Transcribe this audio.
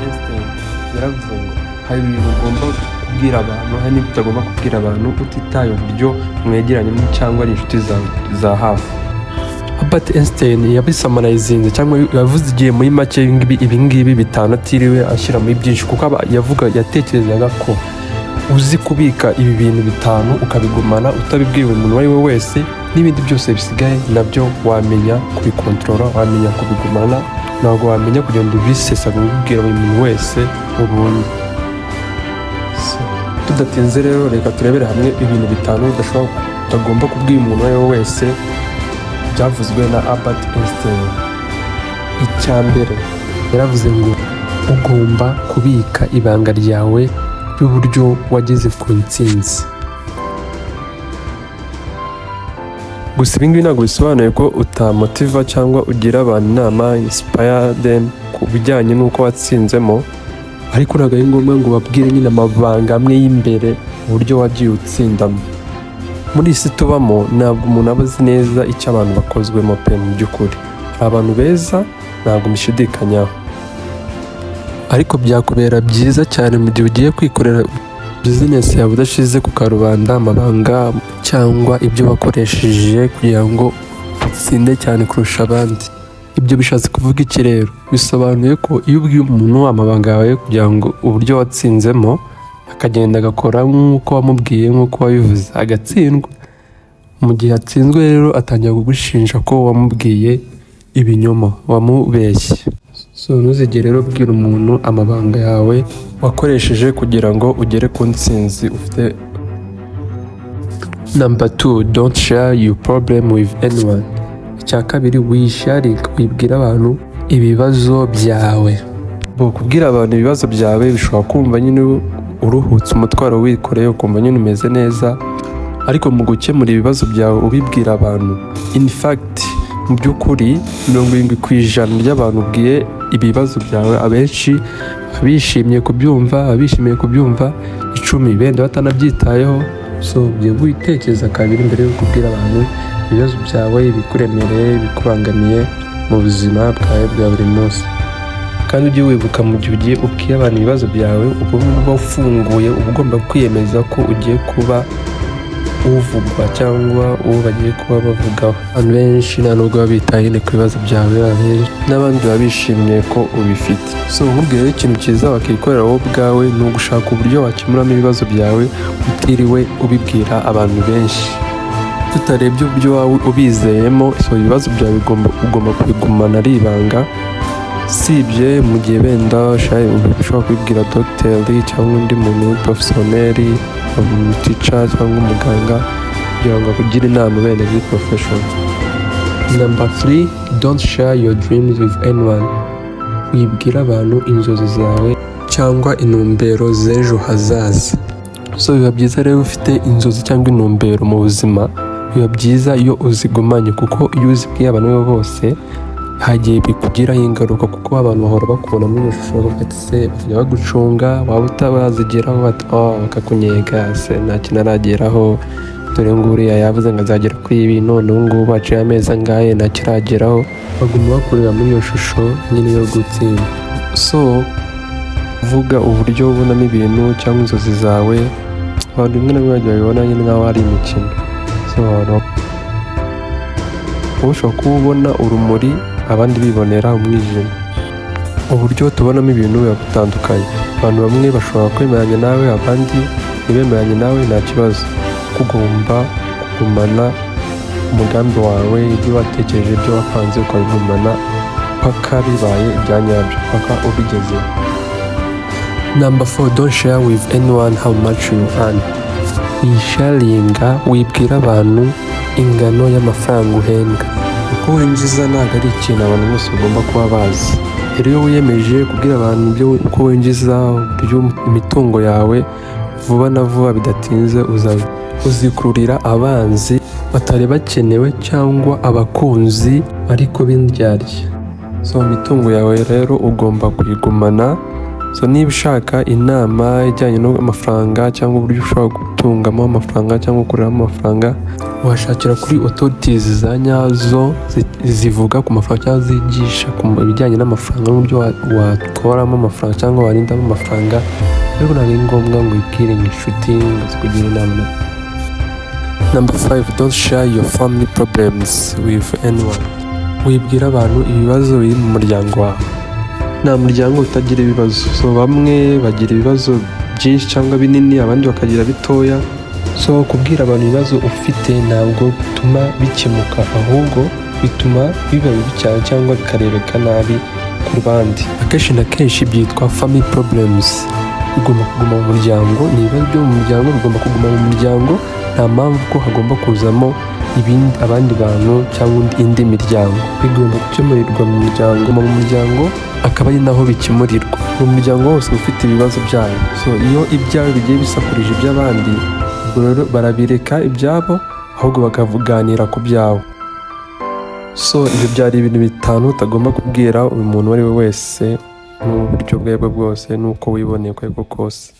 Einstein yaravuze ngo hari ibintu ugomba kubwira abantu, hari n'ibyo utagomba kubwira abantu, utitaye uburyo mwegeranyemo cyangwa ari inshuti zawe za hafi. Albert Einstein yabisummarizinze cyangwa yavuze igihe muri make ibi ngibi bitanu, atiriwe ashyira muri byinshi, kuko yavuga yatekerezaga ko uzi kubika ibi bintu bitanu ukabigumana utabibwiye buri muntu uwo ari we wese, n'ibindi byose bisigaye nabyo wamenya kubikontorora, wamenya kubigumana. Ntabwo wamenya kugenda ubisesagura ubibwira buri muntu wese ubonye. So, tudatinze rero, reka turebere hamwe ibintu bitanu udashobora, utagomba kubwira umuntu uwo ari we wese, byavuzwe na Albert Einstein. Icya mbere, yaravuze ngo ugomba kubika ibanga ryawe ry'uburyo wageze ku ntsinzi. Gusa ibi ngibi ntabwo bisobanuye ko utamotiva cyangwa ugira abantu inama, inspire them, ku bijyanye n'uko watsinzemo, ariko ntabwo ari ngombwa ngo ubabwire nyine amabanga amwe y'imbere, uburyo wagiye utsindamo. Muri iyi si tubamo, ntabwo umuntu aba azi neza icyo abantu bakozwemo pe. Mu by'ukuri hari abantu beza, ntabwo mbishidikanyaho, ariko byakubera byiza cyane mu gihe ugiye kwikorera bizinesi yawe udashize ku karubanda amabanga cyangwa ibyo wakoresheje kugira ngo utsinde cyane kurusha abandi. Ibyo bishatse kuvuga iki rero? Bisobanuye ko iyo ubwiye umuntu amabanga yawe kugira ngo uburyo watsinzemo, akagenda agakora nk'uko wamubwiye, nk'uko wabivuze, agatsindwa, mu gihe atsinzwe rero atangira kugushinja ko wamubwiye ibinyoma, wamubeshye. So ntuzigere rero ubwira umuntu amabanga yawe wakoresheje kugira ngo ugere ku ntsinzi ufite. Number two, don't share your problem with anyone. Icya kabiri, wisharinga, wibwira abantu ibibazo byawe. Bo kubwira abantu ibibazo byawe bishobora kumva nyine uruhutse umutwaro wikoreye, ukumva nyine umeze neza, ariko mu gukemura ibibazo byawe ubibwira abantu, in fact, mu by'ukuri, 70% ry'abantu ubwiye ibibazo byawe, abenshi bishimye kubyumva, abishimiye kubyumva, 10 benda batanabyitayeho. So ugiye witekereza kabiri mbere yo kubwira abantu ibibazo byawe, ibikuremereye, ibikubangamiye mu buzima bwawe bwa buri munsi. Kandi ujye wibuka, mu gihe ugiye ubwiye abantu ibibazo byawe, uba ufunguye, uba ugomba kwiyemeza ko ugiye kuba uvugwa cyangwa uwo bagiye kuba bavugaho. Abantu benshi nta nubwo baba bitaye nyine ku bibazo byawe, abenshi n'abandi baba bishimiye ko ubifite. So nkubwire rero, ikintu cyiza wakikorera wowe ubwawe ni ugushaka uburyo wakemuramo ibibazo byawe utiriwe ubibwira abantu benshi, tutarebye uburyo waba ubizeyemo. So ibibazo byawe ugomba kubigumana ari ibanga, sibye mu gihe wenda ushobora kubibwira dogiteri cyangwa undi muntu professionnel, umuteacher cyangwa umuganga, kugira ngo akugire inama wenda ziri professional. Number three, don't share your dreams with anyone. Wibwira abantu inzozi zawe cyangwa intumbero z'ejo hazaza. So biba byiza rero, ufite inzozi cyangwa intumbero mu buzima, biba byiza iyo uzigumanye, kuko iyo uzibwiye abantu bose hagiye bikugiraho ingaruka, kuko abantu bahora bakubona muri iyo shusho, bakavuga ati se, bakajya bagucunga, waba utabazigeraho bati oh, bakakunyega se, nta kintu arageraho, dore nguriya yavuze ngo azagera kuri ibi, none ubu ngubu haciye amezi angahe ntakirageraho. Baguma bakureba muri iyo shusho nyine yo gutsinda. So kuvuga uburyo ubonamo ibintu cyangwa inzozi zawe, abantu rimwe na rimwe bajya babibona nyine nk'aho ari imikino. So abantu, wowe ushobora kuba ubona urumuri, abandi bibonera umwijima. Uburyo tubonamo ibintu biba bitandukanye. Abantu bamwe bashobora kwemeranya nawe, abandi ntibemeranye nawe. Nta kibazo, ugomba kugumana umugambi wawe, ibyo watekereje, ibyo wapanze, ukabigumana paka bibaye ibya nyabyo, paka ubigezeho. Number four, don't share with anyone how much you earn. Wisharinga, wibwira abantu ingano y'amafaranga uhembwa. Uko winjiza ntabwo ari ikintu abantu bose bagomba kuba bazi. Rero iyo wiyemeje kubwira abantu ibyo uko winjiza, uburyo imitungo yawe, vuba na vuba bidatinze uzikururira abanzi batari bakenewe cyangwa abakunzi ariko b'indyarya. So imitungo yawe rero ugomba kuyigumana. So niba ushaka inama ijyanye n'amafaranga cyangwa uburyo ushobora gutungamo amafaranga cyangwa gukoreramo amafaranga, Washakira kuri authorities za nyazo zivuga ku mafaranga cyangwa zigisha ku bijyanye n'amafaranga n'uburyo watwaramo amafaranga cyangwa warindamo amafaranga, ariko ntabwo ari ngombwa ngo uyibwire inshuti ngo zikugire inama. Number five, don't share your family problems with anyone. Wibwira abantu ibibazo biri mu muryango wawe. Nta muryango utagira ibibazo. So bamwe bagira ibibazo byinshi cyangwa binini, abandi bakagira bitoya. So kubwira abantu ibibazo ufite ntabwo bituma bikemuka, ahubwo bituma biba bibi cyane cyangwa bikarebeka nabi ku bandi. Akenshi na kenshi byitwa family problems, bigomba kuguma mu muryango. Ni ibibazo byo mu muryango, bigomba kuguma mu muryango. Nta mpamvu ko hagomba kuzamo ibindi, abandi bantu cyangwa indi miryango. Bigomba gukemurirwa mu muryango, akaba ari naho bikemurirwa. Mu muryango wose uba ufite ibibazo byayo. So iyo ibyawe bigiye bisakurije iby'abandi, ubwo rero barabireka ibyabo, ahubwo bakaganira ku byawe. So ibyo byari ibintu bitanu utagomba kubwira umuntu uwo ari we wese, n'uburyo ubwo aribwo bwose, n'uko wiboneye uko aribwo kose.